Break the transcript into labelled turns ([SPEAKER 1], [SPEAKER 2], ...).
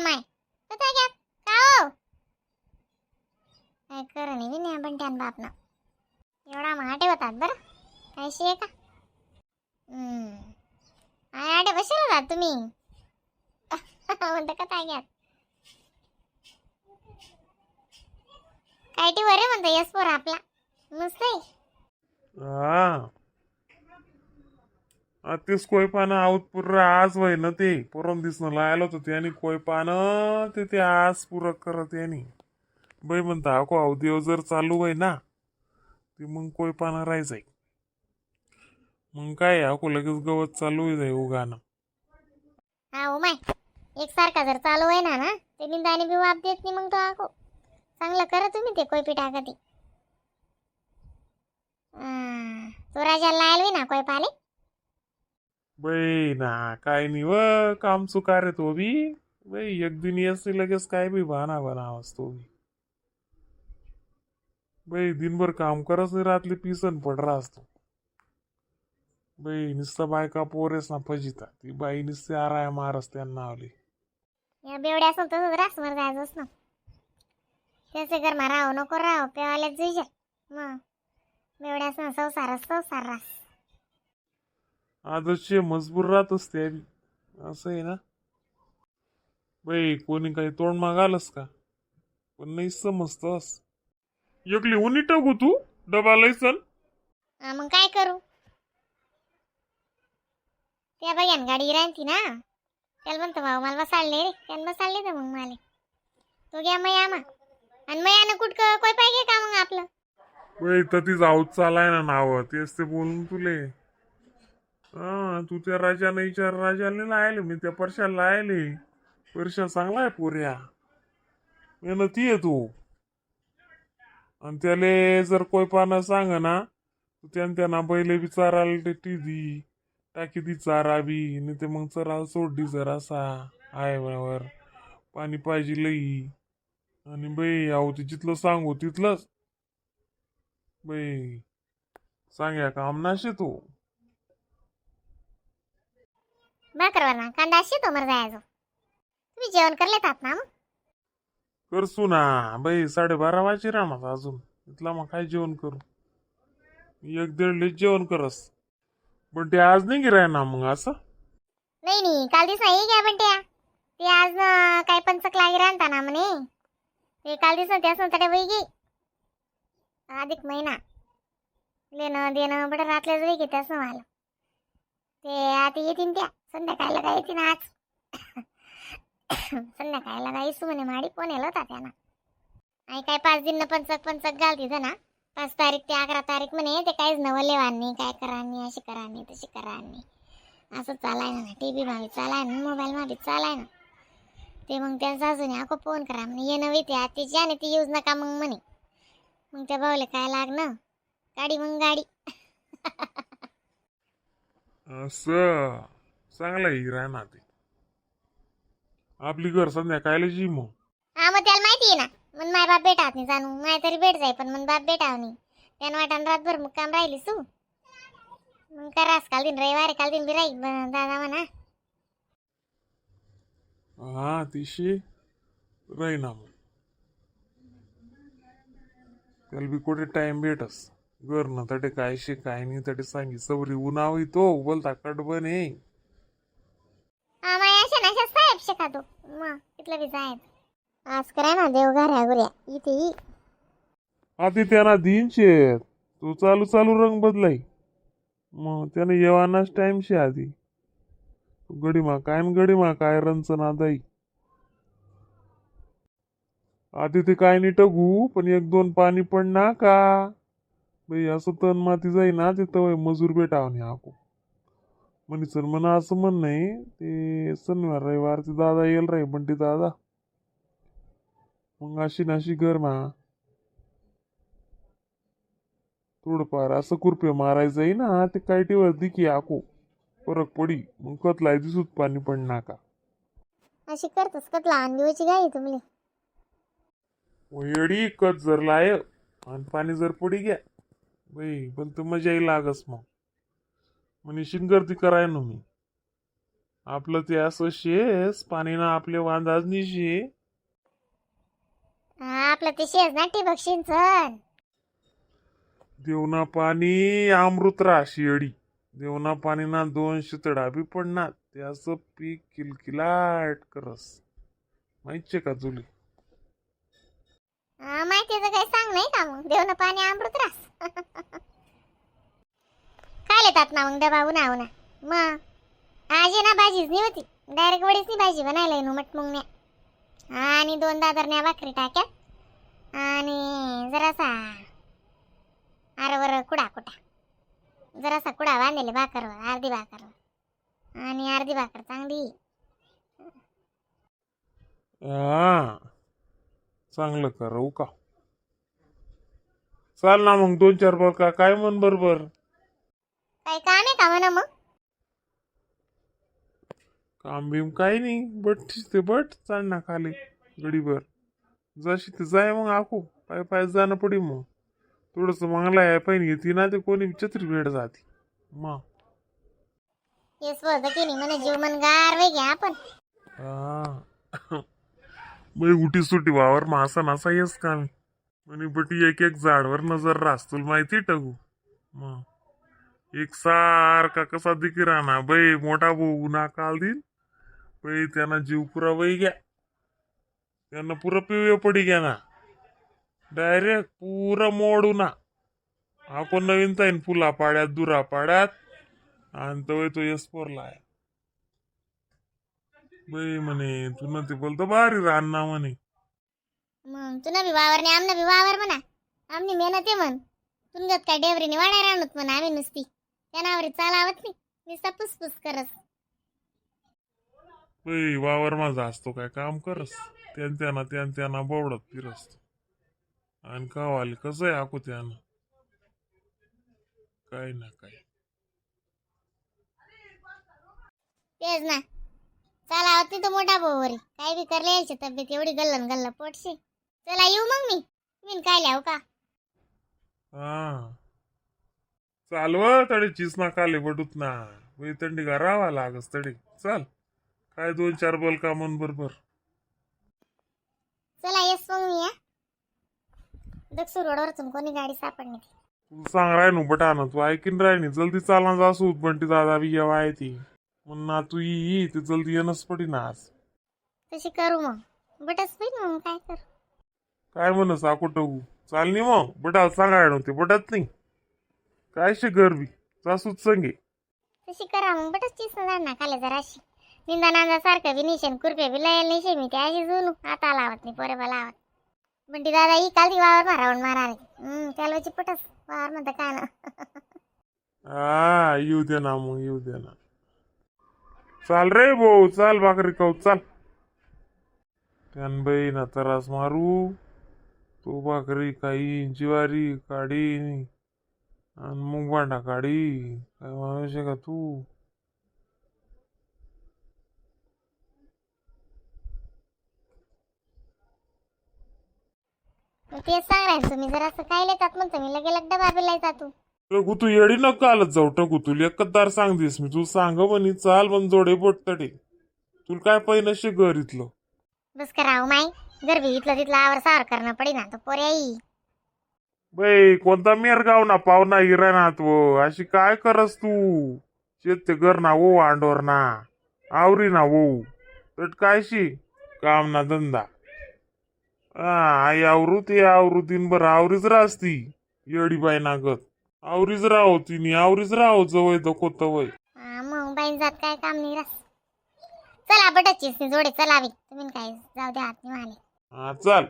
[SPEAKER 1] My कथा घ्या का हो काय कर नाही बी नाही बंट्यान बापनं एवढा महाटे होतात बरं काय शे का. हम्म. I आडे बसेल होता तुम्ही. म्हणता कथा घ्या काय ते बरे म्हणता यस पोर आपला मस्त आहे.
[SPEAKER 2] हा आ, तेच कोयपानं आऊत पुरं आज वय ना ते परम दिसणं लायलं होतं त्याने कोयपानं ते ते आज पुरं करत यानी बाई म्हणता अको अहो देव जर चालू वय ना ते मग कोयपानं राहायचंय मग काय अको लगेच गवत चालू होई जाई उगानं.
[SPEAKER 1] हा हो my एकसारखा जर चालू आहे ना ना ते निंदाने बी वाप देत नाही मग तो आको चांगलं करा तुम्ही ते कोयपी टाका ती. तो राजा लायल ना कोय पाले.
[SPEAKER 2] बाई ना काय नाही व काम चुकार रे तो बी बाई एक दिन येस लगेच काय बी बाना बनावस तो बी बाई दिनभर काम करच नाही रातली पिसन पडरा असतो बाई नुसतं बायका पोरेस ना फजिता ती बाई नुसती आराय मारस त्यांना आवली.
[SPEAKER 1] या बेवड्या असून तसंच रासमर जायचंच ना त्याचे घर मा राहो नको राहो पेवाल्याच जुईजा मग बेवड्या असून संसारच संसार रास.
[SPEAKER 2] आदर्श मजबूर राहत असते बी असं आहे ना बाई कोणी काही तोंड मागालस का पण नाही समजतस एकली उनी टाकू तू डबा लयसन.
[SPEAKER 1] हा, मग काय करू त्या बघ्यान गाडी राहती ना त्याला म्हणतो भाऊ मला बसाडले रे त्यानं बसाडले तर मग मला तो घ्या मयामा आणि मयानं कुठं कोय पाहिजे का मग आपलं.
[SPEAKER 2] वय तर ती जाऊत चालाय ना नाव तेच ते बोलून तुले हा तू त्या राजाने विचार राजाने लायले मी त्या परशाला लायले परशा चांगला आहे पोऱ्या मेहनती आहे तू आणि त्याले जर कोयपानं सांग ना तर त्यानं त्यांना पहिले बी चारायला ते टी दी टाकी दी चारा बी नाही ते मग चराला सोडली जरासा आहे बरोबर पाणी पाहिजे लई आणि बाई अहो ते जिथलं सांगू तिथलंच बाई सांग्या काम नाशे तू.
[SPEAKER 1] भाकरवर ना कांदा शेतो मर जायचो तुम्ही जेवण करले तात ना मग.
[SPEAKER 2] करसू ना बाई 12:30 वाजे राहणार अजून इथला मग काय जेवण करू एक दीड लेच जेवण करस पण ते आज नाही गिराय ना मग असं.
[SPEAKER 1] नाही नाही काल दिवस नाही घ्या पण त्या ते आज न काय पंचक लागी राहता ना म्हणे ते काल दिवस त्याच नंतर वही गे अधिक महिना लेणं देणं बरं रातल्याच वही त्याच ना मला ते आता येतीन त्या संध्याकाळला काय येतीन आज संध्याकाळला काय इसू म्हणे माडी फोन येला होता त्यांना आणि काय 5 दिन पंचक पंचक घालती ना 5 तारीख ते 11 तारीख म्हणे ते काहीच नवं लेवान नाही काय करा नाही अशी करा नाही तशी करा नाही असं चालाय ना टी व्ही मागे चालाय ना मोबाईल मागे चालाय ना ते मग त्या सासूने अको फोन करा म्हणे ये नवी ते आत्याची आणि ती यूज नका मग म्हणे मग त्या भाऊले काय लागणं गाडी मग गाडी.
[SPEAKER 2] असं चांगला हिरा ना ते आपली घर संध्याकाळला जी मग.
[SPEAKER 1] हा मग त्याला माहिती आहे ना मग माय बाप भेटावत नाही जाणू माय तरी भेट जाई पण मग बाप भेटाव नाही त्यानं वाटाण रातभर मग काम राहिली सू मग करास काल दिन रविवार काल दिन बी राहील दादा म्हणा.
[SPEAKER 2] हा तिशी राही ना मग त्याला बी कुठे टाइम भेटस घर ना तटे काय शे काय नाही तटे सांगी सवरी उन्हावी तो बोलता कटबन हे.
[SPEAKER 1] हा माय अशा ना अशा साहेब शिका तो मग तिथलं बी साहेब आज कराय ना देवघर गुऱ्या इथे ही.
[SPEAKER 2] आधी त्यांना दिनशे तू चालू चालू रंग बदलाई मग त्याने येवानाच टाइम शे आधी गडीमा काय न गडीमा काय रंच नादाई आधी ते काय नाही टगू पण एक दोन पाणी पण ना का बाई असं तण माती जाई ना ते तवय मजूर भेटाव नाही आको म्हणे सर म्हणा असं म्हण नाही ते शनिवार रविवार ते दादा येईल रे बंटी दादा मग अशी नाशी कर मा थोडंफार असं कुरपे मारायचंही ना ते काय टेवर दिकी आको फरक पडी मग कतलाय दिसूत पाणी पण नाका.
[SPEAKER 1] अशी करतोस कतला आणली गाई तुम्ही.
[SPEAKER 2] येडी कत जर लाय आणि पाणी जर पडी घ्या बाई पण तर मजाही लागस मग म्हणे शिंगर्दी कराय ना मी. आपलं ते असं शेस पाणी ना आपले वांदाज निशे.
[SPEAKER 1] हा, आपलं ते शेज ना ठिबक सिंचन.
[SPEAKER 2] देवना पाणी अमृत राशी अडी देवना पाणी ना दोन शितडा बी पडणार त्याचं पीक किलकिलाट करस, माहितीये का तुले?
[SPEAKER 1] हा, माहिती तर काही सांग नाही का मग. देवनं पाणी अमृत रास. काय लेतात ना मग डबा उन्हा उन्हा. मग आज आहे ना भाजीच नाही होती, डायरेक्ट वडीच नाही भाजी बनायला येणू मटमुंगण्या आणि दोन दादरण्या भाकरी टाक्यात आणि जरासा आरवर कुडा कुटा, जरासा कुडा बांधले भाकरवर, अर्धी भाकरवर आणि अर्धी भाकर चांगली.
[SPEAKER 2] हा, चांगलं कर का. चाल ना मग दोन चार बर का काय म्हण बरोबर.
[SPEAKER 1] काही काम आहे का म्हणा मग?
[SPEAKER 2] काम बिम काही नाही, बट ते बट चाल ना खाली गडीभर जशी ते जाय मग आखू पाय पाय जाणं पडी मग थोडस मागला आहे पाहिजे घेती ना ते कोणी छत्री भेट जाते मग.
[SPEAKER 1] येस बोलतो की नाही म्हणे जीव मन गार वे घ्या आपण.
[SPEAKER 2] हा मग उठी सुटी वावर मासा नासा येस का म्हणे बटी एक एक झाडवर नजर रास, तुला माहिती टगू. मग एक सारखा कसा दिकी राहणार बाई मोठा भाऊ ना काल दिन बाई त्यांना जीव पुरा वही घ्या, त्यांना पुरा पिवे पडी घ्या ना डायरेक्ट पुरा मोडू ना. आपण नवीन ताईन फुला पाड्यात दुरा पाड्यात आणि तो तो यस पोरला आहे बाई म्हणे तू ना ते बोलतो भारी राहणार म्हणे.
[SPEAKER 1] मग तुला बी वावर नाही, आमना बी वावर म्हणा, आमनी मेहनत आहे म्हण. तुमच्यात काय डेवरीने वाढाय राहणत म्हणा, आम्ही नुसती त्यानावर चालावत नाही, नुसता पुसपुस करस.
[SPEAKER 2] बाई वावर माझा असतो काय काम करस त्यान त्यांना त्यान त्यांना बोवडत फिरसतो आणि कावाले कसं आहे आकू त्यानं काय ना काय.
[SPEAKER 1] तेच ना, चालावत नाही तो मोठा भाऊ. काय बी करले यायची तब्येत एवढी गल्लन गल्ल पोटशी. चला येऊ मग मी मी काय लिहाव का?
[SPEAKER 2] हा चालव तडे चीस ना काले बटूत ना बाई थंडी घरावा लागस तडे. चल काय दोन चार बोल का मन बरोबर.
[SPEAKER 1] चला येस मग मी या दक्षू रोडवरतून कोणी गाडी सापडली ती.
[SPEAKER 2] तुला सांग राय नु बटा ना तू ऐकीन राय नी जल्दी चालना जासू बंटी दादा बी येवा आहे ती मग ना तू ये ये, ते जल्दी येणंच पडी ना आज.
[SPEAKER 1] तशी करू मग बटच होईल मग काय करू.
[SPEAKER 2] काय म्हणस आको टगू चालनी मग बटाला सांगायला नव्हते बटत नाही काय शे गरबी जासूच संगे.
[SPEAKER 1] तशी करा मग बटच चीस ना खाले जराशी निंदा नांदा सारखं बी निशेन कुरपे बी लयल निशे मी ते अशी जुनू आता लावत नाही पोरे लावत. बंटी दादा ही काल ती वावर मारावून मारा त्यालवाची पटस वावर म्हणता काय ना.
[SPEAKER 2] हा येऊ दे ना मग येऊ दे ना. चाल रे भाऊ चाल भाकरी खाऊ चाल. त्यान बाई ना त्रास मारू तो भाकरी खाई जिवारी काढी आणि मग भांडा काढी. काय माणूस आहे का तू?
[SPEAKER 1] मग तेच सांग राहील तुम्ही जर असं काय लेतात म्हणतो मी लगे लग डबा बी लय तू.
[SPEAKER 2] टकू तू येडी नको आलत जाऊ टकू. तुला एकदार सांग दिस मी तू सांग म्हणी चाल म्हण जोडे बोटतडे तुला काय पहिलं घर इथलं.
[SPEAKER 1] बस करा माई गरबी इथलं तिथलं आवर सावर करणं पडी ना तो पोरे आई.
[SPEAKER 2] बाई कोणता मेरगाव ना पाहुणा हिरानात व अशी काय करस तू? शेत ते घर ना वो आंडोर ना आवरी ना वो तट कायशी काम ना धंदा. हा, आई आवरू ते आवरू दिनभर आवरीच राहती येडी बाई नागत आवरीच राहो तिने आवरीच राहो जवळ दको तवय.
[SPEAKER 1] हा, मग बाईन जात काय काम नाही रास. चला बटाचीच जोडे चलावी तुम्ही काय जाऊ द्या हात नाही माले.
[SPEAKER 2] हा चाल.